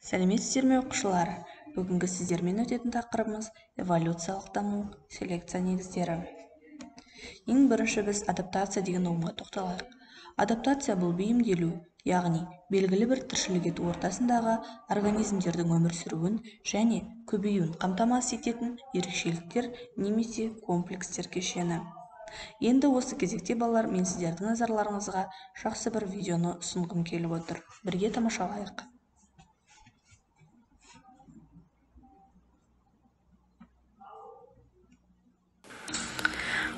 Сәлеметсіздер ме, оқушылар? Бүгінгі сіздермен өтетін тақырыбымыз эволюциялық даму, селекция негіздері. Ең бірінші біз адаптация деген ұғымға тоқталайық. Адаптация бұл бейімделу, яғни белгілі бір тіршілік ету ортасындағы организмдердің өмір сүруін және көбеюін қамтамасыз ететін ерекшеліктер немесе комплекстер кешені. Енді осы кезекте, балалар, мен сіздердің назарларыңызға жақсы бір видеоны ұсынғым келіп отыр. Бірге тамашалайық.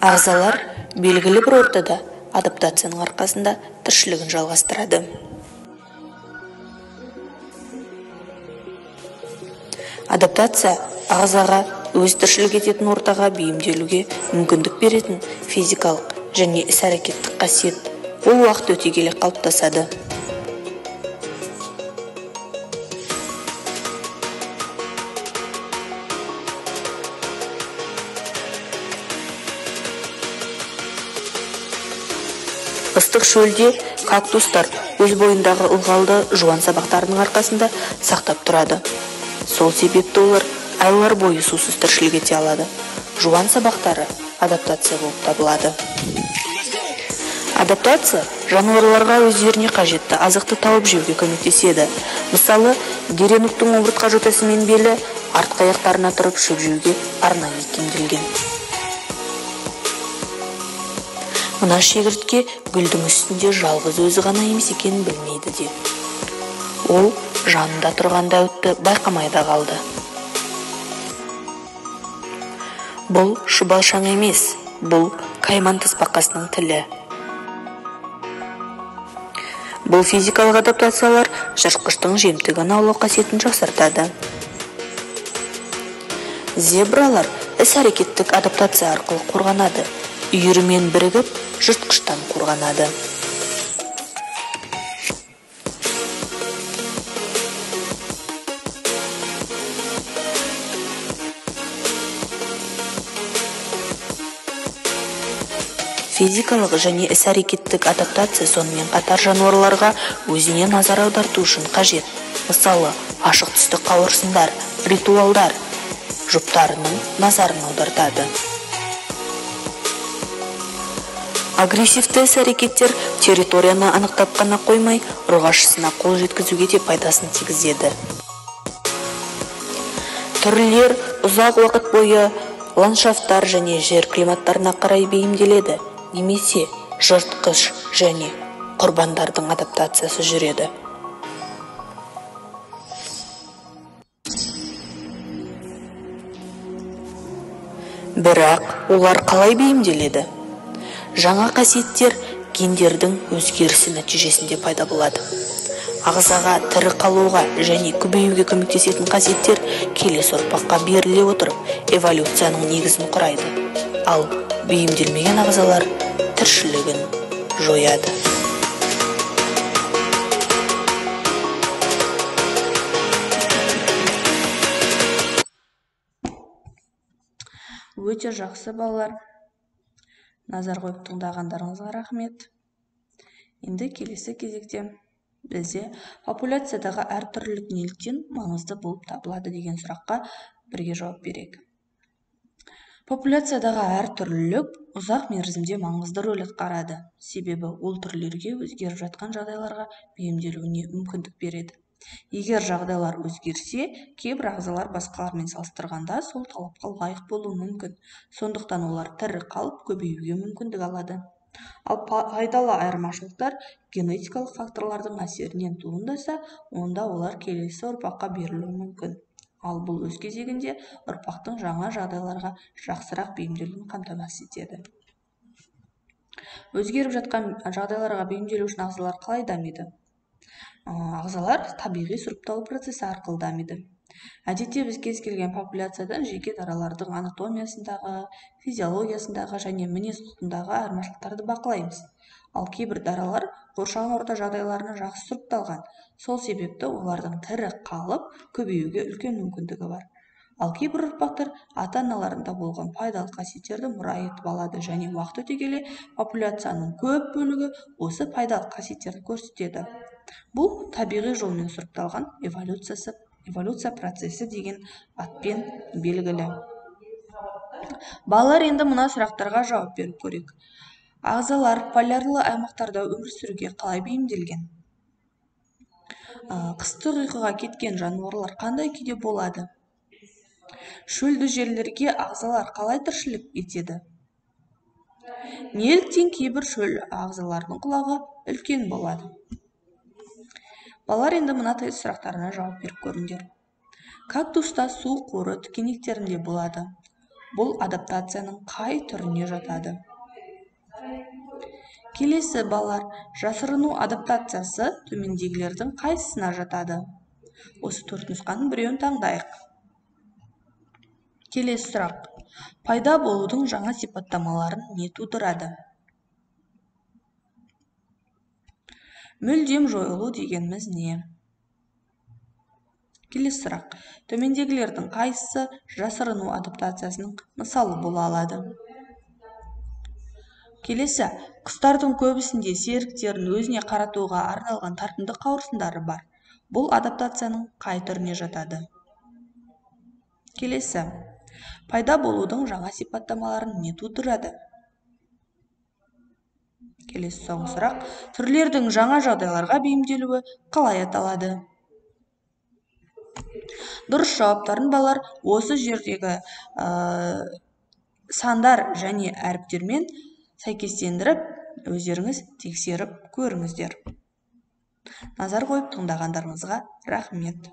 Ағзалар белгілі бір ортада адаптацияның арқасында тіршілігін жалғастырады. Адаптация ағзаға өз тіршілік ететін ортаға бейімделуге мүмкіндік беретін физикалық және іс-әрекеттік қасиет. Ол уақыт өте келе қалыптасады. Ыстық шөлде кактустар өз бойындағы ылғалды жуан сабақтарының арқасында сақтап тұрады. Сол себепті олар айлар бойы сусыз тіршілік ете алады. Жуан сабақтары адаптация болып табылады. Адаптация жануарларға өздеріне қажетті азықты тауып жеуге көмектеседі. Мысалы, деренуктың омыртқа жотасы мен белі артқы аяқтарына тұрып шөп жеуге арнайы икемделген. Мына шегіртке гүлдің үстінде жалғыз өзі ғана емес екенін білмейді де. Ол жанында тұрған дәуітті байқамай да қалды. Бұл шұбалшаң емес, бұл кайман тасбақасының тілі. Бұл физикалық адаптациялар жыртқыштың жемтігін аулау қасиетін жақсартады. Зебралар іс-әрекеттік адаптация арқылы қорғанады. Үйірімен бірігіп, жыртқыштан қорғанады. Физикалық және іс-әрекеттік адаптация сонымен қатар жануарларға өзіне назар аударту үшін қажет. Мысалы, ашық түсті қауырсындар, ритуалдар жұптарының назарын аудартады. Агрессивті іс-әрекеттер территорияны анықтап қана қоймай, ұрғашысына қол жеткізуге де пайдасын тигізеді. Түрлер ұзақ уақыт бойы ландшафттар және жер климаттарына қарай бейімделеді, немесе жыртқыш және құрбандардың адаптациясы жүреді. Бірақ олар қалай бейімделеді? Жаңа қасиеттер гендердің өзгерісі нәтижесінде пайда болады. Ағзаға тірі қалуға және көбеюге көмектесетін қасиеттер келесі ұрпаққа беріле отырып, эволюцияның негізін құрайды. Ал бейімделмеген ағзалар тіршілігін жояды. Өте жақсы, балалар. Назар қойып тыңдағандарыңызға рахмет. Енді келесі кезекте бізде популяциядағы әртүрлілік неліктен маңызды болып табылады деген сұраққа бірге жауап берейік. Популяциядағы әртүрлілік ұзақ мерзімде маңызды рөл атқарады, себебі ол түрлерге өзгеріп жатқан жағдайларға бейімделуіне мүмкіндік береді. Егер жағдайлар өзгерсе, кейбір ағзалар басқалармен салыстырғанда сол талапқа лайық болуы мүмкін. Сондықтан олар тірі қалып көбеюге мүмкіндік алады. Ал пайдалы айырмашылықтар генетикалық факторлардың әсерінен туындаса, онда олар келесі ұрпаққа берілуі мүмкін. Ал бұл өз кезегінде ұрпақтың жаңа жағдайларға жақсырақ бейімделуін қамтамасыз етеді. Өзгеріп жатқан жағдайларға бейімделу үшін ағзалар қалай дамиды? Ағзалар табиғи сұрыпталу процесі арқылы дамиды. Әдетте біз кез келген популяциядан жеке даралардың анатомиясындағы, физиологиясындағы және мінез-құлқындағы айырмашылықтарды бақылаймыз. Ал кейбір даралар қоршаған орта жағдайларына жақсы сұрыпталған. Сол себепті олардың тірі қалып көбеюге үлкен мүмкіндігі бар. Ал кейбір ұрпақтар ата-аналарында болған пайдалы қасиеттерді мұра етіп алады және уақыт өте келе популяцияның көп бөлігі осы пайдалы қасиеттерді көрсетеді. Бұл табиғи жолмен сұрыпталған эволюция процесі деген атпен белгілі. Балалар, енді мына сұрақтарға жауап беріп көрейік. Ағзалар полярлы аймақтарда өмір сүруге қалай бейімделген? Қыстық ұйқыға кеткен жануарлар қандай күйде болады? Шөлді жерлерге ағзалар қалай тіршілік етеді? Неліктен кейбір шөл ағзаларының құлағы үлкен болады? Балалар, енді мына тест сұрақтарына жауап беріп көріңдер. Кактуста су қоры тікенектерінде болады. Бұл адаптацияның қай түріне жатады? Келесі, балалар, жасырыну адаптациясы төмендегілердің қайсысына жатады? Осы төрт нұсқаның біреуін таңдайық. Келесі сұрақ. Пайда болудың жаңа сипаттамаларын не тудырады? Мүлдем жойылу дегеніміз не? Келесі сұрақ. Төмендегілердің қайсысы жасырыну адаптациясының мысалы бола алады? Келесі, құстардың көбісінде серіктерін өзіне қаратуға арналған тартымды қауырсындары бар. Бұл адаптацияның қай түріне жатады? Келесі, пайда болудың жаңа сипаттамаларын не тудырады? Келесі соңғы сұрақ. Түрлердің жаңа жағдайларға бейімделуі қалай аталады? Дұрыс жауаптарын, балалар, осы жердегі сандар және әріптермен сәйкестендіріп, өздеріңіз тексеріп көріңіздер. Назар қойып тыңдағандарыңызға рахмет.